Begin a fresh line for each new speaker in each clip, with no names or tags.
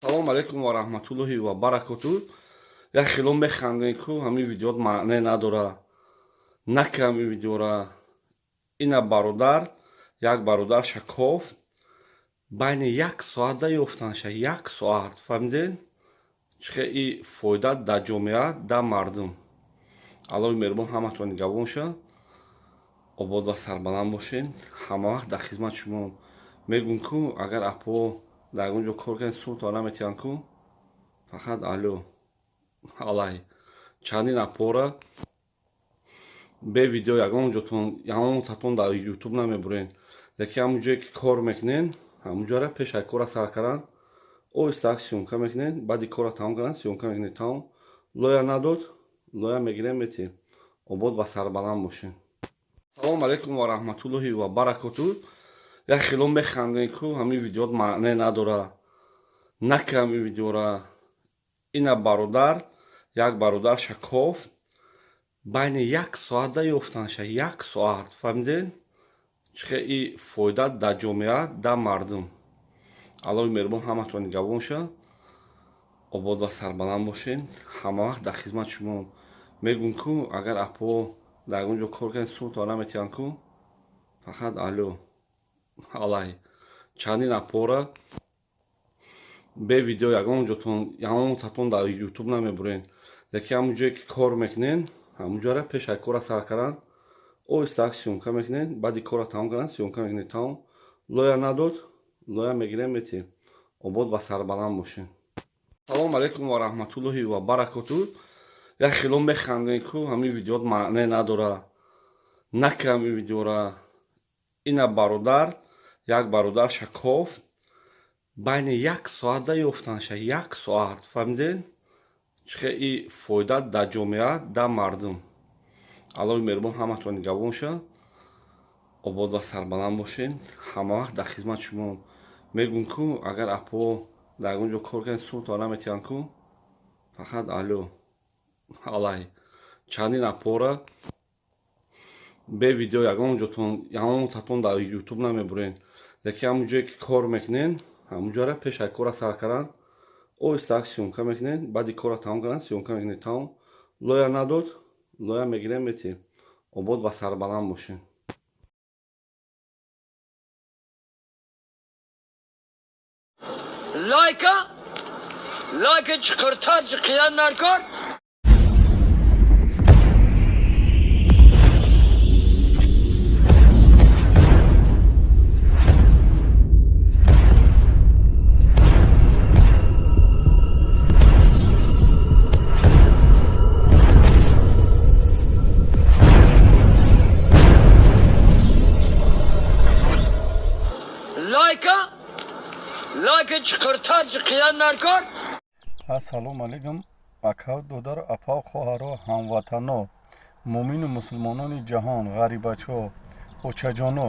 Салому алайкум ва раҳматуллоҳи ва баракоту. Як хело механдем, ку ҳамин видеот маъне надора. Наки ҳамин видеора. Ина бародар, як бародар шакофт. Байни як соат да ёфтанша, як соат. Фаҳмидед? Чихе и фоида да ҷомеа, да мардум. Аллоҳи меҳрубон ҳаматон нигаҳбон ша. Обод ва сарбаланд бошед. Ҳама вақт дар хизмати шумо. Мегӯм, ку агар апо дар ягон ҷо кор кардем, сумтон наметиҳанд ку. Фақат алло. Алай. Чандин апора бе видео ягон ҷотон, ягон татон дар YouTube намебурен. Лекин ҳамон ҷое ки кор мекунен, ҳамон ҷора пеш аз кора сар кардан, оҳиста съёмка мекунен, баъди кора тамом кардан съёмка мекунен, тамом. Лоя надод, лоя мегирем, метиҳем. Обод ва сарбаланд бошед. Салому алайкум ва раҳматуллоҳи ва баракоту. Як хело механдем, ку ҳамин видеот маъне надора. Наки ҳамин видеора. Ина бародар, як бародар шакофт. Байни як соат да ёфтанша, як соат. Фаҳмидед? Чихе и фоида да ҷомеа, да мардум. Аллоҳи меҳрубон ҳаматон нигаҳбон ша. Обод ва сарбаланд бошед. Ҳама вақт дар хизмати шумо. Мегӯм, ку агар апо дар ягон ҷо кор кардем, сумтон наметиҳанд ку. Фақат алло. Алай. Чандин апора бе видео ягон ҷотон, ягон татон дар YouTube намебурен. Лекин ҳамон ҷое ки кор мекунен, ҳамон ҷора пеш аз кора сар кардан, оҳиста съёмка мекунен, баъди кора тамом кардан съёмка мекунен, тамом. Лоя надод, лоя мегирем, метиҳем. Обод ва сарбаланд бошед. Салому алайкум ва раҳматуллоҳи ва баракоту. Як хело механдем, ку ҳамин видеот маъне надора. Наки ҳамин видеора. Ина бародар, як бародар шакофт. Байни як соат да ёфтанша, як соат. Фаҳмидед? Чихе и фоида да ҷомеа, да мардум. Аллоҳи меҳрубон ҳаматон нигаҳбон ша. Обод ва сарбаланд бошед. Ҳама вақт дар хизмати шумо. Мегӯм, ку агар апо дар ягон ҷо кор кардем, сумтон наметиҳанд ку. Фақат алло. Алай. Чандин апора бе видео ягон ҷотон, ягон татон дар YouTube намебурен. Лекин ҳамон ҷое ки кор мекунен, ҳамон ҷора пеш аз кора сар кардан, оҳиста съёмка мекунен, баъди кора тамом кардан съёмка мекунен, тамом. Лоя надод, лоя мегирем, метиҳем. Обод ва сарбаланд бошед.
Like'a like çıkartar çıkayanlar kor. Like'a like çıkartar çıkayanlar kor.
Ассалому алайкум, ака, додар, апа, хоҳаро, ҳамватано, муъмину мусулмонони ҷаҳон, ғарибачо, очаҷоно.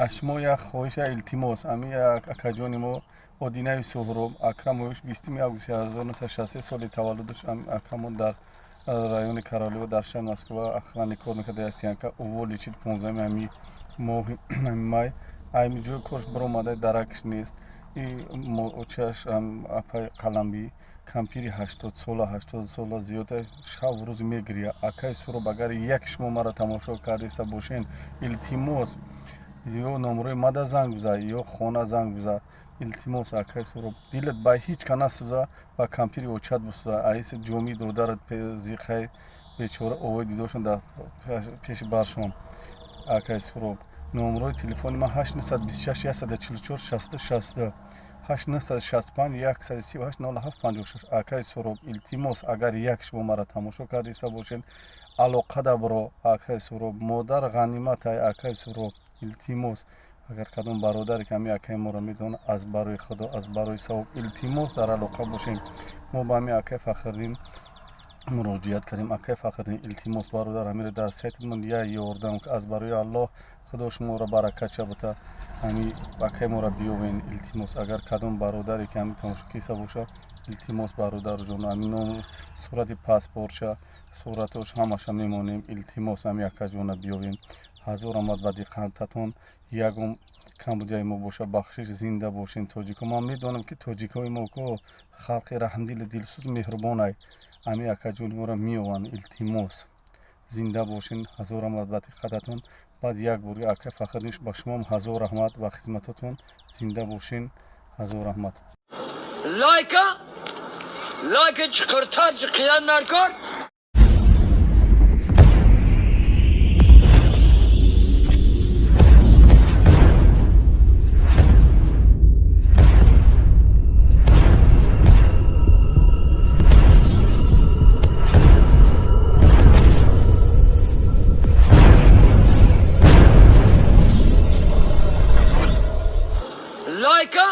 Аз шумо як хоҳиш, як илтимос. Ами як акаҷони мо, Одинаи Суҳроб Акрамович, 20 августи 1963 соли таваллудаш, акамо дар райони Королево, дар шаҳри Москва охранник кор мекард, ястиянка уволить шид 15 ами моҳи май. Ами ҷои корш баромада, даракш нест. И очаш, апаи Қаламбӣ, кампири 80 сола, 80 сола зиёда, шабу рӯз мегирия. Акаи Суроб, агар як шумо маро тамошо кардиста бошен, илтимос, ё номрои мада занг биза, ё хона занг биза. Илтимос, акаи Суроб, дилат ба ҳеҷ ка насӯза, ба кампири очат бисӯза. Аиси ҷомии додарат зиқаи бечора овои дидошон дар пеши баршон. Акаи Суроб, номрои телефони ман 826 144 60 60, 8965 138 07 56. Акаи Суроб, илтимос, агар як шумо маро тамошо кардиста бошед, алоқада биро. Акаи Суроб, модар ғаниматай. Акаи Суроб, илтимос, агар кадом бародаре ки ҳами акаи моро медонад, аз барои Худо, аз барои савоб, илтимос, дар алоқа бошем. Мо ба ҳами акаи Фахриддин муроҷиат кардем. Акаи Фахриддин, илтимос, бародар, ҳамиро дар сайтамон як ёрдам, аз барои Аллоҳ, Худо шуморо баракат шабата, ҳами акаи моро биёвен. Илтимос, агар кадом бародаре ки ҳами тамошо киса бошад, илтимос, бародарҷон, ҳами ном, сурати паспортша, суратош ҳамаша мемонем. Илтимос, ҳами акаҷона биёвем. Ҳазор омад ба диққататон. Ягон Камбудияи мо боша, бахшиш, зинда бошен тоҷико. Ман медонам, ки тоҷикои мо ко халқи раҳмдили, дилсӯз, меҳрубонай. Ами акаҷони моро меованд. Илтимос, зинда бошен. Ҳазор раҳмат ба диққататон. Баъд як бор, акай Фахриддин, ба шумоам ҳазор раҳмат ба хизматотон. Зинда бошен, ҳазор раҳмат.
Like'a Like'ı çıkartar çıkayanlar kor. Like'a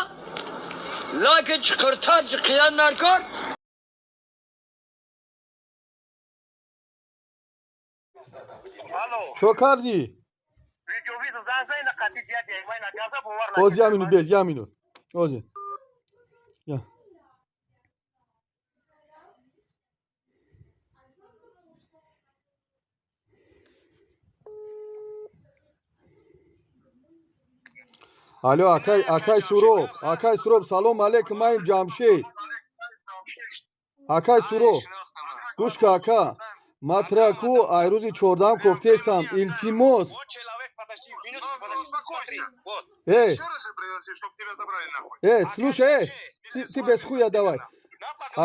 Like'ı çıkartar çıkayanlar kor.
Чо кардӣ? Оз, я минут, бел, я минут, ози. Я. Алло, акай, акай Суроб, акай Суроб, салом алейкум, маим Ҷамшед. Акай Суроб, гӯш ка, ака, ма траку ай рӯзи 14-ам кофтесам, илтимос. Эй, эй, слушай, эй, ты без хуя давай.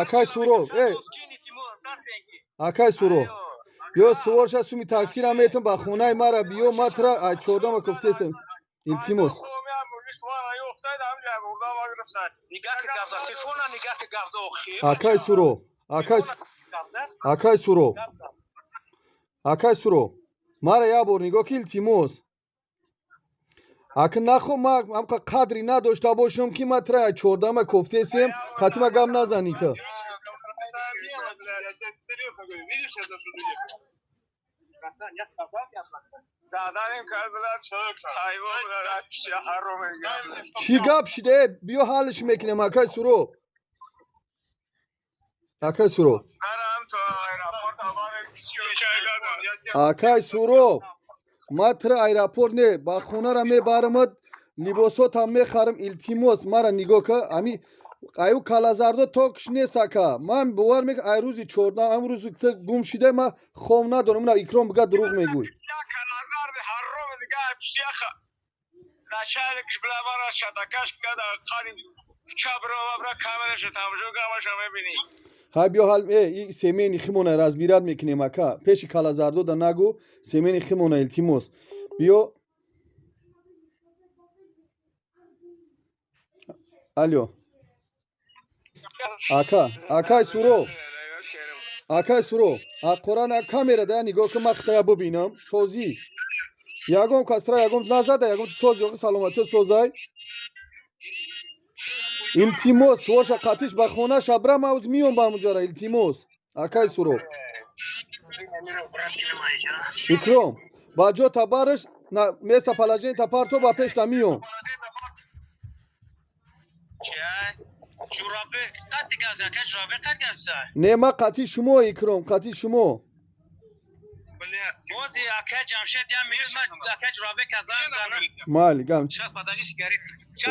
Акай Суроб, эй, акай Суроб, ё суворша суми таксира метам, ба хонаи мара биё, ма тра ай 14-ама кофтесам, илтимос. Акай Суроб, акай, акай Суроб, акай Суроб, мара як бор нигоҳ ки, илтимос. Ака, нахо ма амқа қадри надошта бошам, ки ма тра 14-ама кофтесем, хатима гап назанӣ та. Чӣ гап шида? Э, биё, ҳаллиш мекунем, акай Суроб, акай Суроб, акай Суроб, ма тра аэропорт не, ба хонара мебарамад, либосотам мехарам, илтимос, мара нигоҳ ка. Ами аю калазардо токш нест, ака. Ман бовар мекунам, ай рӯзи 14, ам рӯзи ту гум шида, ма хов надорам. Ина Икром бига, дурӯғ мегӯй. Ҳай, биё, ҳал и семейный химона разбирать мекунем, ака. Пеши калазардода нагӯ, семейный химона, илтимос, биё. Алё, ака, акай Суроб, акай Суроб, аққора камера да нигоҳ ки, ман хитая бубинам. Созӣ, ягон кас тра ягон назада, ягон соз ёқи, саломатӣ созай. Илтимос, суворша қатиш ба хона шабра, ма уз миём ба ҳамуҷара, илтимос, акай Суроб. Икром, ба ҷо табараш местоположение тапарто, ба пешта миём. Не, ма қатъи шумо, Икром, қатъи шумо. Майли, гам.